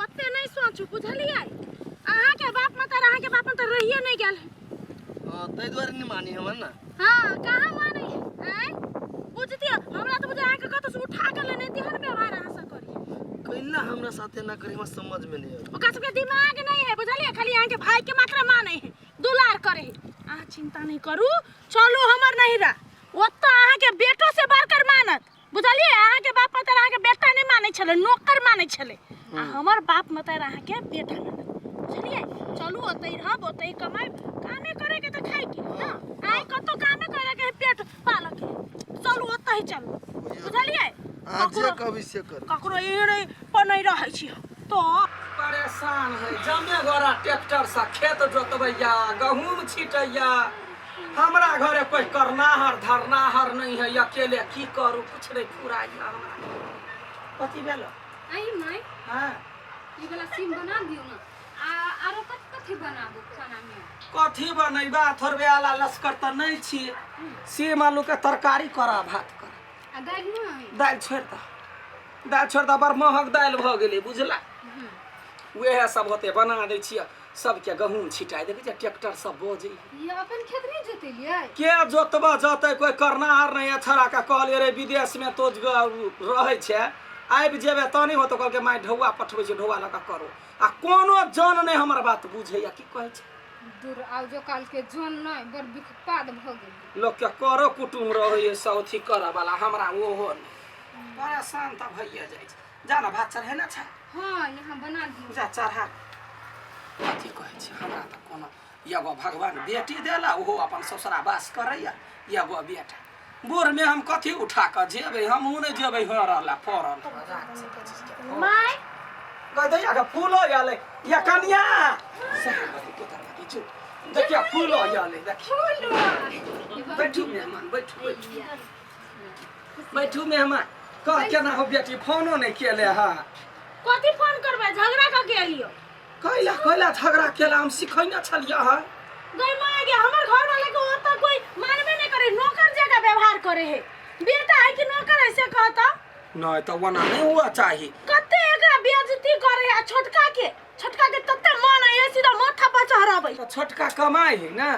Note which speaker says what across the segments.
Speaker 1: ओते नहि सोचू बुझलियै अहाँके बाप माता अहाँके बाप माता रहिए नहि गेल है
Speaker 2: हाँ ताहि दुआरे नहि मानी हमर ने
Speaker 1: हाँ कहाँ मानै है आँय बुझतियै हमरा तऽ बुझै अहाँके कतौ से उठा के लेने तेहन व्यवहार अहाँ से करी
Speaker 2: कैला हमरा साथे ना करी हमरा समझ में नहीं आबै
Speaker 1: ओकरा सबके दिमाग नहीं है बुझलियै खाली अहाँके भाई के मात्र मानै है दुलार करे है अहाँ चिंता नहीं करू चलू हमर नहीं रह ओतऽ अहाँके बेटो से बढ़कर मानत बुझलियै अहाँके बाप माता अहाँके बेटा नहि मानै छलै नौकर मानै छलै आ हमर बाप माता अहाँके बेटा मानत बुझलियै चलू ओतहि रहब ओतहि कमायब कामे करैके तऽ खाइके ने आइ कतौ कामे करैके है पेट पालऽके है चलू ओतहि चलू बुझलियै
Speaker 2: अहाँ जे
Speaker 1: ककरो
Speaker 2: कहबै से करू
Speaker 1: ककरो एड़े पर नहि रहै छी हम तऽ
Speaker 3: परेशान है जमे गोरा ट्रैक्टर से खेत जोतबैया गहूम छिटैया हमरा घरे कोई करनाहर धरनाहर नहीं है अकेले की करू कुछ नहीं फुराइया हमरा कथी भेल
Speaker 4: आई माय
Speaker 3: हाँ
Speaker 4: ई वाला सीम बना दियौ ने आ आरो कथी कथी बनाबू खाना में
Speaker 3: कथी बनैबा थोड़बे आला लश्कर तऽ नहीं छी सेम आलू के तरकारी करा भात करा
Speaker 4: आ दालि नहि
Speaker 3: दालि छोड़ि दह दालि छोड़ि दह बड़ महग दालि भऽ गेलै बुझला उएह सब होतै बना दै छियै सबके गहूम छिटाइ देखै छियै ट्रैक्टर सब बजै
Speaker 4: ये अपन खेत नहीं जोतेलियै
Speaker 3: के जोतबा जतै कोई करनाहार नहीं है छड़ा के कहलियै रे विदेश में तो रहै छै आबि जेबै तऽ नहि होतौ कहलकै माय ढौआ पठबै छै ढौआ लऽ कऽ करो आ कोनो जन नहि हमर बात बुझैया की कहै छै
Speaker 4: दूर आउ जो काल के जन नहि बड़ विखपाद भऽ गेल
Speaker 3: लोकके करो कुटुम रहै सब अथी करऽ वाला हमरा ओहो नहि परेशान तऽ भइए जाइ छै जा ने भात चढ़ेने छै
Speaker 4: हाँ यहाँ बना दियौ
Speaker 3: जा चढ़ा कथी कहै छै हमरा तऽ कोनो एगो भगवान बेटी देला ओहो अपन ससुरा वास करैया एगो बेटा बूढ़मे हम कथी उठा कऽ जेबै हमहूँ नहि जेबै हरला फरल
Speaker 1: माय
Speaker 3: कह दैया के फूलो आयल या कनिया देखिया फूलो आयल देखिया बैठू मेहमान बैठू बैठू बैठू मेहमान कह केना हो बेटी फोनो नहि केले हा
Speaker 1: कथी फोन करबै झगड़ा कऽ के एलियो
Speaker 3: कैला कैला झगड़ा केला हम सिखैने छलियै हँ
Speaker 1: गई माय गे हमर घर वाला के ओतऽ कोई मानबे नहीं करे नौकर जगह व्यवहार करे है बेटा है कि नौकर है से कहता
Speaker 3: नहि तऽ ओना नहि हुआ चाही
Speaker 1: कते एकरा बेइज्जती करे है आ छोटका के तते मन है सीधा माथा पर चढ़ाबै
Speaker 3: तऽ छोटका कमाइ है ने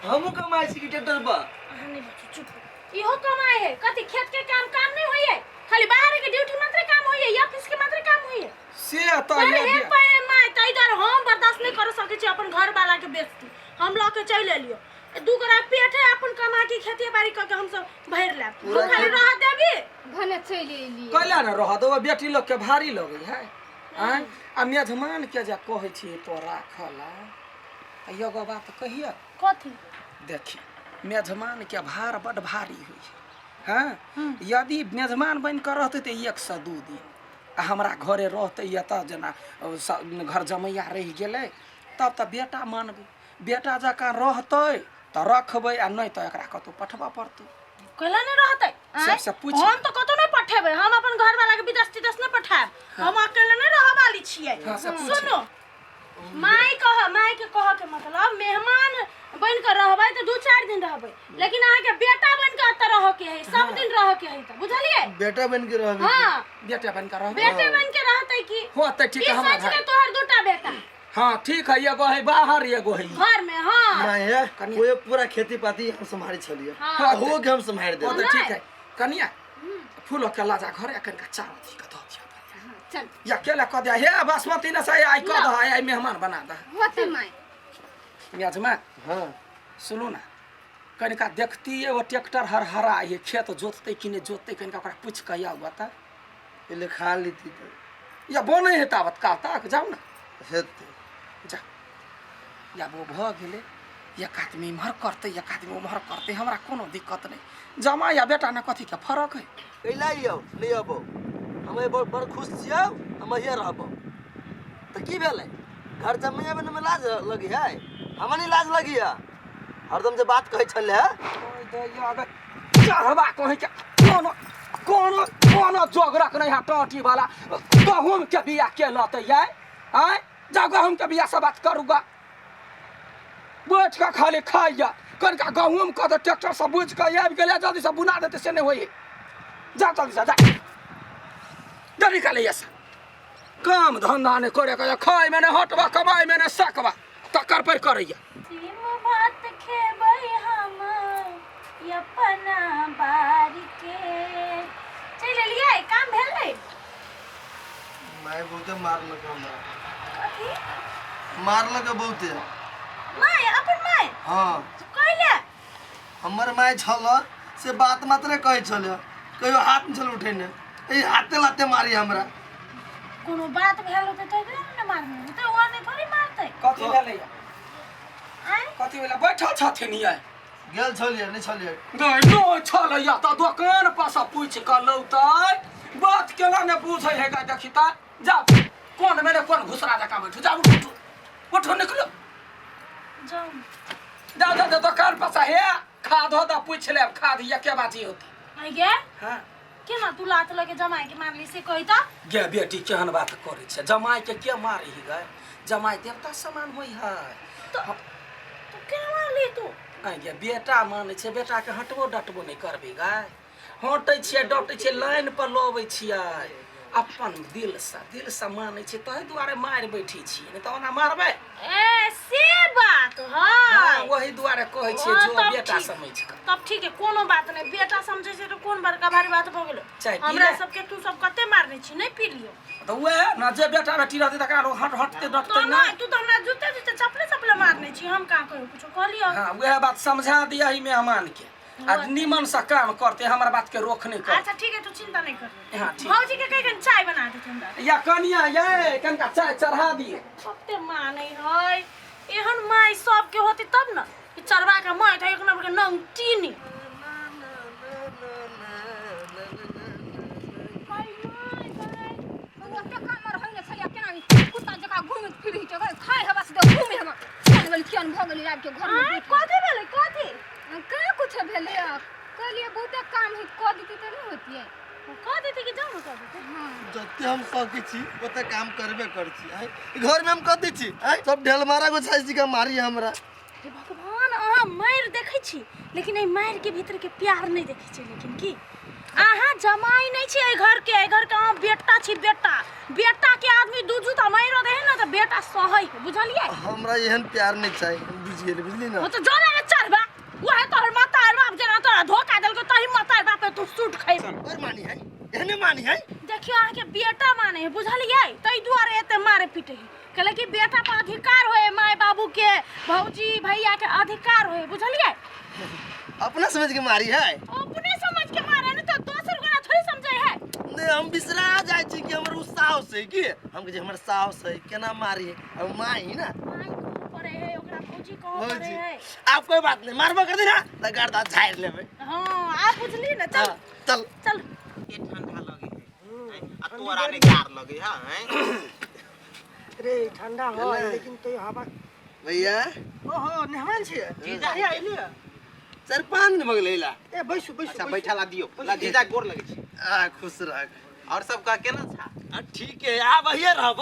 Speaker 2: हमहूँ कमाइ छी कि ट्रैक्टर पर
Speaker 1: अहाँ नहीं बचू चुप इहो कमाए है कथी खेत के काम काम नहीं होइए खाली बाहर के ड्यूटी मात्र काम होइए या ऑफिस के मात्र काम होइए
Speaker 3: से तऽ
Speaker 1: पर
Speaker 3: ये
Speaker 1: हे पे my त इधर हम बर्दाश्त नहीं कर सके छी अपन घर वाला के बेइज्जती हम ल के चलि एलियो दू गोरा पेट है अपन कमा के खेती बाड़ी क के हम सब भरि लेब तू खाली रह देबी
Speaker 4: भने चलि एलियै
Speaker 3: कैला ने रह देबै बेटी लोकके भारी लगै है आँय आ मेजमान के जे कहै छियै तो राखल आ एगो बात कहिए
Speaker 1: कथी
Speaker 3: देखी मेजमान के भार बड भारी होइ है हँ यदि मेजमान बनि कऽ रहतै तऽ 1 से 2 दिन आ हमरा घरे रहतै एतऽ जेना घर जमैया रहि गेलै तब तऽ बेटा मानबै बेटा जकाँ रहतै तऽ रखबै आ नहि तऽ एकरा कतहु पठबऽ पड़तै
Speaker 1: कैला नहीं रहतै आँय?
Speaker 3: सबसे पूछ।
Speaker 1: हम तो कतौ नहीं पठेबै हम अपन घर वाला के विदेश तिदेश नहीं पठायब हम अकेले नहीं रह वाली छियै
Speaker 3: हाँ, से पूछ।
Speaker 1: सुनो माय कह माय के कह के मतलब मेहमान बन के रहबै तऽ 2-4 दिन रहबै लेकिन अहाँ के बेटा बन के एतऽ रह के है सब दिन रह के है तऽ बुझलियै
Speaker 2: बेटा बन के रहबै
Speaker 1: हाँ
Speaker 3: बेटा बन के रहबै
Speaker 1: बेटे बन के रहतै की
Speaker 3: हो तऽ ठीक
Speaker 1: ई
Speaker 3: है हमरा
Speaker 1: सोच
Speaker 3: भाई
Speaker 1: ले तोहर दूटा बेटा
Speaker 3: हाँ ठीक है एगो है बाहर एगो है
Speaker 1: घर में हाँ
Speaker 2: माय है
Speaker 3: कनिया।
Speaker 2: वो पूरा खेती पाती हम सम्हारे छलिए
Speaker 1: हाँ।
Speaker 2: हो के हम सम्हार
Speaker 3: हो
Speaker 2: देबै
Speaker 3: तऽ ठीक है कनिया फूल के लाजा घरे कनिका चार अथी के दऽ दिअ
Speaker 4: चल
Speaker 3: या केला कऽ दिया हे बासमती ने से आइ कऽ दह आइ मेहमान बना दह
Speaker 4: होते माय
Speaker 3: मेजमा
Speaker 2: हाँ
Speaker 3: सुनू ने कनिका देखती एगो ट्रैक्टर हरहरा ये खेत जोततै कि नहि जोततै कनिका ओकरा पूछि कऽ आउ बता
Speaker 2: पहिले खा लेती तऽ
Speaker 3: या बनै है तावत काल तक जाउ ने
Speaker 2: हेतै
Speaker 3: जा या वो भऽ गेलै एक आदमी इम्हर करतै एक आदमी उम्हर करतै हमरा कोनो दिक्कत नहि जमा या बेटा ने कथीके फरक है
Speaker 2: कैला यौ नहि अबौ हम बड़ बड़ खुश छियौ हम अहिए रहबौ तऽ की भेलै घर जमैया बनमे लाज लगी है हमरा नहि लाज लगी है हरदम जे बात कहै छलै
Speaker 3: चढ़बा कहै के कोनो कोनो कोनो जोगरक नहि है टाँटी वाला गहूम के बिया के लतै आय आँय जाउ गहूम के बिया से बात करू गा बैठ कऽ खाली खाइया कनिका गहूम कऽ तऽ ट्रैक्टर से बुझि कऽ आबि गेलै जल्दी से बुना देतै से नहि होइए जा जल्दी से जा जल्दी निकालै से काम धंधा नहि करे के खाय में ने हटबा कमाय में ने सकबा तकर पर करैया
Speaker 1: सीम भात खेबै हम अपना बारी के। चलि एलियै? काम भेलै?
Speaker 2: माय बहुते मारलक हमरा।
Speaker 1: कथी
Speaker 2: मारलक बहुते?
Speaker 1: माय? अपन माय?
Speaker 2: हाँ।
Speaker 1: कहिले?
Speaker 2: हमर माय छल से बात मात्रे कहै छल, कहियो हाथ नहि छल उठेने, एहि हाथे लाते मारी हमरा।
Speaker 1: कोनो बात भेल होतै तै दुआरे ने मारने होतै, ओ नहि थोड़ी मारतै।
Speaker 3: कथी भेलैया?
Speaker 1: आँय?
Speaker 3: कथी भेलै? बैठल छथिन ये।
Speaker 2: गेल छलियै नहि छलियै?
Speaker 3: नहि नहि छलैया तऽ दोकान पर से पूछि कऽ लौतै। बात केना ने बुझै है गा। देखी तऽ जाउ, कोन मेरे कोन घुसरा जकाँ बैठू। जाउ, उठू उठू उठू, निकलू।
Speaker 1: जाउ।
Speaker 3: जाउ जाउ जाउ दोकान पर से, हे खाद हो तऽ पूछि लेब, खाद एके बाजी होतै।
Speaker 1: आँय गे।
Speaker 3: हाँ।
Speaker 1: केना तू लात लगे जमाई के मारली से कही तऽ?
Speaker 3: गे बेटी, केहन बात करै छै? जमाई के के मारी गए? जमाई देवता समान होइ है।
Speaker 1: तो तू केना मारली तू?
Speaker 3: आँय गे, बेटा मानै छै बेटाके हटबो डटबो नहि करबै गाय। हटै छियै डटै छियै, लाइन पर लबै छियै अपन दिलसँ, दिलसँ मानै छियै, ताहि दुआरे मारि बैठै छियै, नहि तऽ ओना मारबै?
Speaker 1: ए से बात है।
Speaker 3: हाँ, वही दुआरे कहै छियै।
Speaker 1: ओ,
Speaker 3: जो
Speaker 1: तब
Speaker 3: बेटा
Speaker 1: ठीक।
Speaker 3: समझ कऽ
Speaker 1: तब ठीक है, कोनो बात नहीं। बेटा समझे छै तऽ कोन बड़का भारी बात भऽ गेलो?
Speaker 3: चाय पी
Speaker 1: हमरा
Speaker 3: ले।
Speaker 1: सबके तू सब कते मारने छी, नहीं पी लियो।
Speaker 3: तऽ वएह ने जे बेटा बेटी रहतै तकरा लोग हट हटते
Speaker 1: तो
Speaker 3: डटते।
Speaker 1: नहीं
Speaker 3: नहि
Speaker 1: तू तो हमरा जूते जूते चपले चपले मारने छी, हम कहाँ कहियो कुछो कहलियो?
Speaker 3: हाँ, वएह बात समझा दिया ही मेहमान के आ निमन से काम करते, हमर बात के रोक नहीं कर।
Speaker 1: अच्छा ठीक है, तू चिंता नहीं कर।
Speaker 3: हाँ, ठीक।
Speaker 1: भौजी के कहि कनि चाय बना देते हमरा।
Speaker 3: या कनिया ये, कनिका चाय चढ़ा दिए।
Speaker 1: कते मानै है एहन माय सबके होती तब न कि चरवा के माय था एक नंबर के नंग टीनी।
Speaker 4: ओते काम रहै ने छलियै, केना कुत्ता जकाँ घूमैत फिरै छै, खाय हेबा से घूमे हेबा केहन भेल, केहन भऽ गेलै आबि के घरमे।
Speaker 1: आँय, कथी भेलै कथी?
Speaker 4: कहाँ कुछ भेलै? कहलियै बहुते काम है, कऽ देतै तऽ नहि होतियै?
Speaker 1: कह देते कि जाउ ने कह देते।
Speaker 4: हँ।
Speaker 2: जते हम सकै छी ओते काम करबे करै छी। आँय, घरमे हम कथी छी? आँय, सब ढेल मारा गोछाइ छी के मारी हमरा।
Speaker 1: हे भगवान, अहाँ मारि देखै छी लेकिन एहि मारि के भीतर के प्यार नहि देखै छी। लेकिन की अहाँ जमाई नहि छी एहि घर के? एहि घर के अहाँ बेटा छी, बेटा। बेटा के आदमी दू जूता मारि दे है ने तऽ बेटा सहै है, बुझलियै?
Speaker 2: हमरा एहन प्यार नहि चाही, हम बुझि गेली, बुझली ने?
Speaker 1: ओ तऽ जोरे ने चढ़बा, वएह तोहर माता और बाप जेना तोरा धोखा देलको तही माता और बाप पे तू सूट खैबा।
Speaker 2: और मानी है, एहने मानी है।
Speaker 1: देखियो, अहाँके बेटा माने है, बुझलियै? ताहि दुआरे एते मारे पीटे है। कहले कि बेटा पर अधिकार होए, माय बाबू के भौजी भैया के अधिकार होए, बुझलियै?
Speaker 2: अपना समझ के मारी है।
Speaker 1: अपने समझ के मारे ने तो दोसर गोरा थोड़ी समझे है।
Speaker 2: नहीं, हम बिसरा जाइ छी कि हमर उ साउस है, कि हम कहै छी हमर साउस है, केना मारी है? अब माँ ही ना।
Speaker 1: माय कहऽ पड़े है ओकरा, भौजी कहऽ पड़े
Speaker 2: भौजी।
Speaker 1: है।
Speaker 2: आब कोई बात नहीं, मारबो कर दे ना तऽ गर्दा झाड़ि लेबै।
Speaker 1: हाँ, आप बुझली ना? चल।
Speaker 2: हाँ, चल।
Speaker 1: चल।
Speaker 5: के ठंडा लगे है आ तोरा ने जार लगे है हैं?
Speaker 6: रे ठंडा हो लेकिन तो हवा।
Speaker 2: भैया।
Speaker 6: ओहो, मेहमान छियै?
Speaker 5: जीजा।
Speaker 6: कहिया एलियै?
Speaker 2: 4-5 दिन भऽ गेलै अइला।
Speaker 6: ए बैसू बैसू।
Speaker 5: अच्छा।
Speaker 6: बैसू।
Speaker 5: बैठा ला दियो ला, जीजा गोर लगे छी।
Speaker 2: आ खुश रह।
Speaker 5: और सब कह, केना छा?
Speaker 2: आ ठीक है, आब अहिए रहब।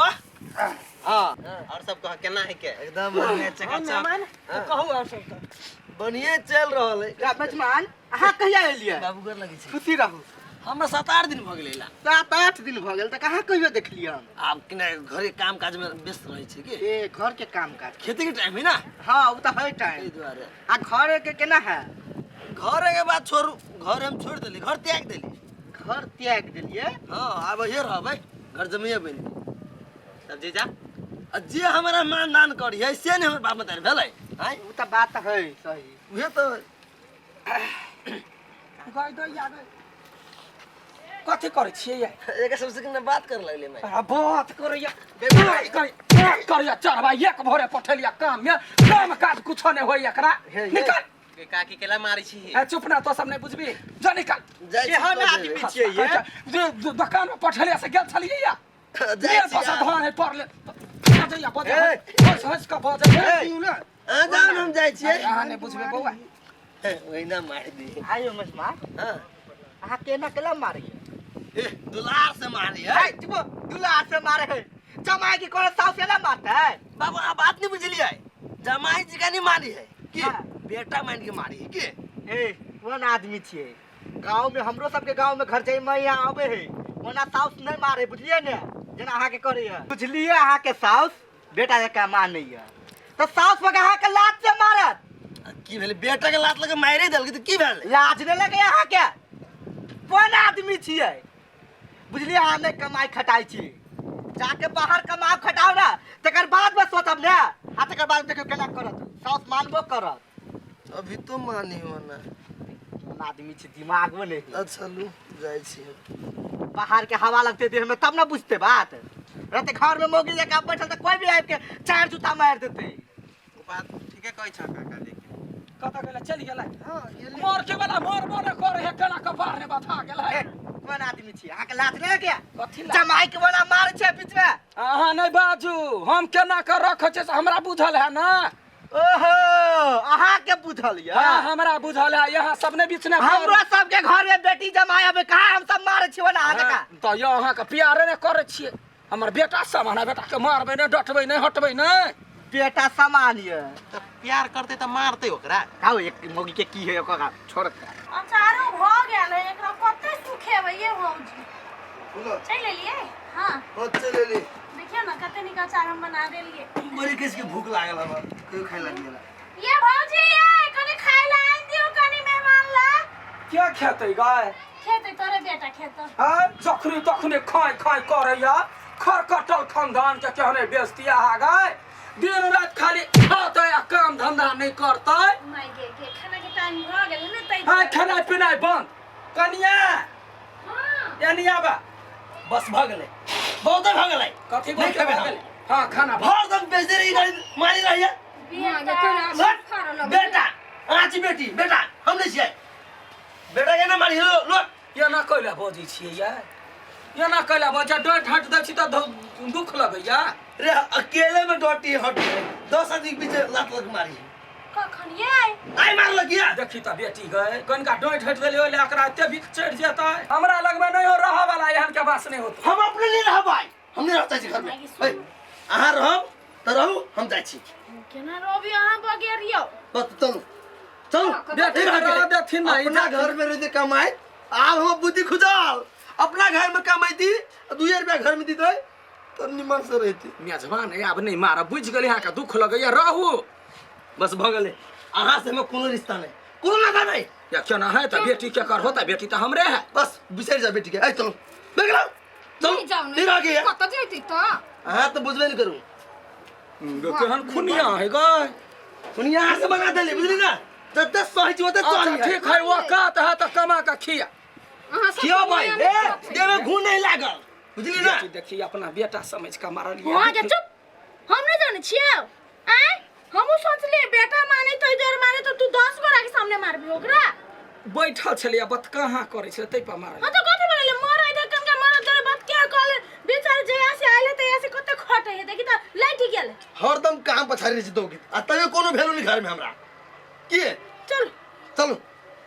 Speaker 2: हाँ।
Speaker 5: और सब कह, केना है के?
Speaker 2: एकदम बढ़िया।
Speaker 6: हाँ,
Speaker 2: चकाचक।
Speaker 6: मेहमान तो कहू और सब तऽ।
Speaker 2: बढ़िया चल रहल है।
Speaker 6: मेजमान, अहाँ कहिया एलियै?
Speaker 2: बाबू गोर लगै छै।
Speaker 6: खुशी रहू।
Speaker 2: हमरा 7-8 दिन भऽ गेलै अइला।
Speaker 6: 7-8 दिन भऽ गेल तऽ कहाँ कहियो देखलियै हम?
Speaker 2: आब कि नहि घरे काम काज में व्यस्त रहै छै कि।
Speaker 6: ए घर के काम काज?
Speaker 2: खेती के टाइम है ना।
Speaker 6: हाँ, ओ तऽ है
Speaker 2: ताहि
Speaker 6: टाइम।
Speaker 2: दुआरे।
Speaker 6: आ घर के केना है?
Speaker 2: घर के बात छोड़ू, घर हम छोड़ देली, घर त्याग देली।
Speaker 6: घर त्याग देलियै?
Speaker 2: हाँ, आब अहिए रहबै घर जमीए बनि।
Speaker 5: तब जीजा।
Speaker 2: आ जे हमरा मान दान करी है से नहि हमर बाप मतारी भेलै। आँय?
Speaker 6: ओ तऽ बात है सही।
Speaker 2: उहे तऽ।
Speaker 3: गई गई आ गई, कथी करै छियै ये?
Speaker 2: एक सबसे किने बात कर लगले मैं।
Speaker 3: आ बात करैया, बात करै, बात करैया। चढ़बा एक भोरे पठेलिया काम में, काम काज कुछो नहि होइया एकरा।
Speaker 6: हे, हे।
Speaker 3: निकल।
Speaker 5: के काकी केला मारै छी?
Speaker 3: ए चुप ना, तो सब नहि बुझबी, जा निकल।
Speaker 2: जाइ छी।
Speaker 6: केहन
Speaker 2: कऽ
Speaker 6: आदमी
Speaker 2: देबै।
Speaker 6: छियै ये?
Speaker 3: जे जे दोकान में पठेलिया से गेल छलियै या
Speaker 2: जाइ
Speaker 3: मेल
Speaker 2: छी
Speaker 3: पसा
Speaker 2: आब।
Speaker 3: धान है पड़ले, बजैया बजै, हंस हंस कऽ बजै।
Speaker 2: अहाँ जाउ ने, हम जाइ छियै।
Speaker 3: अहाँ नहि बुझबै बौआ।
Speaker 2: ओहिना मारि दी।
Speaker 6: आइयो मेजमान।
Speaker 2: हाँ।
Speaker 6: अहाँ केना केला मारिए?
Speaker 2: ए दुलार से मारी है।
Speaker 6: है चुप, दुलार से मारे है? जमाई की कोनो साउस केना मारता है?
Speaker 2: बाबू, अहाँ बात नहीं बुझलियै, जमाई जी का नहीं मारी है कि
Speaker 6: हाँ।
Speaker 2: बेटा मान के मारी है कि।
Speaker 6: ए कोन आदमी छियै? गाँव में हमरो सबके गाँव में घर जमाई यहाँ आबे है, ओना साउस नहीं मारे, बुझलियै ने? जेना अहाँके करैया। बुझलियै, अहाँके साउस बेटा जकाँ मानैया तऽ साउस पर अहाँके लात से मारत।
Speaker 2: आ की भेलै? बेटा के लात लगे मारे देलकै तऽ की भेलै?
Speaker 6: लाज नहि लगैया अहाँके? कोन आदमी छियै? बुझलियै, अहाँ नहि कमाइ खटाइ छी, जाके बाहर कमाउ खटाउ ने, तकर बाद मे सोचब ने। आ तकर बाद देखियौ केना करत साउस, मानबो करत।
Speaker 2: अभी तो मानी हो ना।
Speaker 6: कोन आदमी छी, दिमागो नहि है।
Speaker 2: अच्छा लू, जाइ छी हम।
Speaker 6: बाहर के हवा लगते देह में तब ने बुझते बात। रहते घर में मौगी जकाँ बैठल तऽ कोई भी आबि के चार जूता मारि देते।
Speaker 5: ओ बात ठीके कहै छ काका, लेकिन
Speaker 3: कतऽ गेलै? चलि गेलै।
Speaker 2: हँ, गेलै।
Speaker 3: मर के वाला मरबो ने करे है, केना कपार ने बथा गेलै।
Speaker 6: ए, कोन आदमी छी? अहाँके लाज नहि लगैया?
Speaker 3: कथी लाज?
Speaker 6: जमाई के वाला मारै छै बीच में।
Speaker 3: अहाँ नहि बाजू, हम केना कऽ रखै छियै से हमरा बुझल है ने।
Speaker 6: ओहो, अहाँके बुझल यऽ?
Speaker 3: हाँ, हमरा बुझल है। यहाँ सब ने बीच ने
Speaker 6: हमरो सबके घर में बेटी जमाई आबे, कहाँ हम सब मारै छी ओना अहाँ जकाँ?
Speaker 3: तऽ यौ, अहाँके प्यारे नहि करै छियै। हमर बेटा सब, हमरा बेटाके मारबै नहि, डटबै नहि, हटबै नहि।
Speaker 6: बेटा समान यऽ।
Speaker 5: तऽ प्यार करतै तऽ मारतै ओकरा?
Speaker 6: खाओ, एक मौगी के की है ओकरा छोड़।
Speaker 1: अचारो भऽ गेल है, एकरा कते सुखेबै ये भौजी?
Speaker 2: बोलो।
Speaker 1: चलि एलियै? हाँ।
Speaker 2: हो, चलि एली।
Speaker 1: देखियौ ने, कते नीक अचार हम बना देलियै।
Speaker 2: बड़ी किस के भूख लागल हमरा, कहियो खाय लागि गेला।
Speaker 1: ये भौजी, ये कनि खाय ला आनि दियौ कनि मेहमान ला।
Speaker 3: के खेतै गाय?
Speaker 1: खेतै तोरे बेटा खेतौ।
Speaker 3: हाँ, जखनी तखनी खाय खाय करैया। खरकटल खानदान के केहने बेइज्जती अहाँ गाय। दिन राति खाली खातै आ काम धंधा नहि करतै।
Speaker 1: माय गे गे, खाना के टाइम भऽ गेलै ने तै।
Speaker 3: हाँ, खेनाइ पिनाइ बंद। कनिया।
Speaker 1: हाँ।
Speaker 3: एनी आबा।
Speaker 2: बस, भऽ गेलै, बहुते भऽ गेलै।
Speaker 3: कथी
Speaker 2: नहि
Speaker 3: बोलते?
Speaker 2: खेबै
Speaker 3: भऽ
Speaker 2: हम।
Speaker 3: गेलै? हाँ, खाना भऽ
Speaker 2: हरदम बेइज्जती रही, गाड़ी मारी रही।
Speaker 4: बेटा।
Speaker 2: बेटा अहाँ छी, बेटी बेटा हम नहि छियै। बेटा के ना मारी लो लो।
Speaker 3: एना कैला बजै छियै यै? एना कैला बजै? डाँटि हटि दै छी तऽ दुख लगैया।
Speaker 2: रे, अकेले में डटी हट, 10 आदमी के बीच लात लग मारी।
Speaker 1: कखन ये?
Speaker 2: आई मारलक या।
Speaker 3: देखी तऽ बेटी गए, कनिका डाँटि हटि देलियै ओहि लए एकरा एते बिख चढ़ि जेतै। हमरा लगमे नहि हो रहऽ वाला, एहन के बास नहि होतै।
Speaker 2: हम अपने नहीं रहब भाई, हम नहीं रह चाहै छी घर में।
Speaker 1: माय गे,
Speaker 2: ए, अहाँ रहब तऽ रहू, हम जाइ छी।
Speaker 1: केना रहबी अहाँ बगैर यौ?
Speaker 2: बस, चलू चलू।
Speaker 3: बेटी
Speaker 2: रह गेलै।
Speaker 3: रह देथिन ना,
Speaker 2: अपना घर में रहते कमाई, आब हम बुद्धि खुजल। अपना घर में कमैती, 2 रुपया घर में दीते तऽ निमन से रहती।
Speaker 3: मेजबान है, आब नहि मारब। बुझि गेलै, अहाँके दुख लगैया, रहू।
Speaker 2: बस, भऽ गेलै। अहाँ से हमें कोनो रिश्ता नहीं, कोनो नाता नहीं।
Speaker 3: या केना है तऽ बेटी के कर होता? बेटी तऽ हमरे है।
Speaker 2: बस, बिसरि जा बेटी के। ऐ चलू, भऽ गेलौ, चलू।
Speaker 4: नहि जाउ।
Speaker 2: नहीं रह गया।
Speaker 4: कतऽ जैती तऽ?
Speaker 2: अहाँ तऽ बुझबे नहीं करू।
Speaker 3: केहन खुनिया है गय।
Speaker 2: दुनिया अहाँ से बना देली, बुझली ना? जते सही छी ओते
Speaker 3: अच्छा
Speaker 2: सही है।
Speaker 3: ठीक है, औकात है तऽ कमा के खिया।
Speaker 4: अहाँ सब
Speaker 2: खियो भाई।
Speaker 4: दुनिया
Speaker 2: ए
Speaker 4: नहि खबै।
Speaker 2: देह में घून नहीं लागल, बुझली ना?
Speaker 3: बेटी देखी, अपना बेटा समझ के मारलियै।
Speaker 1: वहाँ के चुप, हम नहीं जाने छियै। आय हमहूँ सोचलियै बेटा माने तो इधर माने तो तू 10 गोरा के सामने मारबी ओकरा।
Speaker 3: बैठल छलियै, बत कहाँ करै छलै, ताहि पर मारल।
Speaker 1: हाँ तो कथी बोलले? मर इधर कनका मर तोरे बात क्या कहले? बेचारे जया से आइले तया से कते खटे है, देखी त लाइट गेल।
Speaker 2: हरदम काम पछाड़ी रहै छी दौगी, आ तैयो कोनो वैल्यू नहीं घर में हमरा की।
Speaker 1: चल।
Speaker 2: चलू।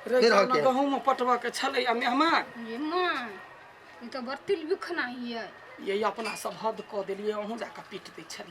Speaker 3: रे।
Speaker 2: नहि रहके।
Speaker 3: गहूँम पटबऽ के छलै आ मेहमान।
Speaker 4: ये माँ, ई तऽ बड़ तिल बिखना हियै।
Speaker 3: ये अपना सब हद कऽ देलियै, अहूँ जाकऽ पीट दै छलियै।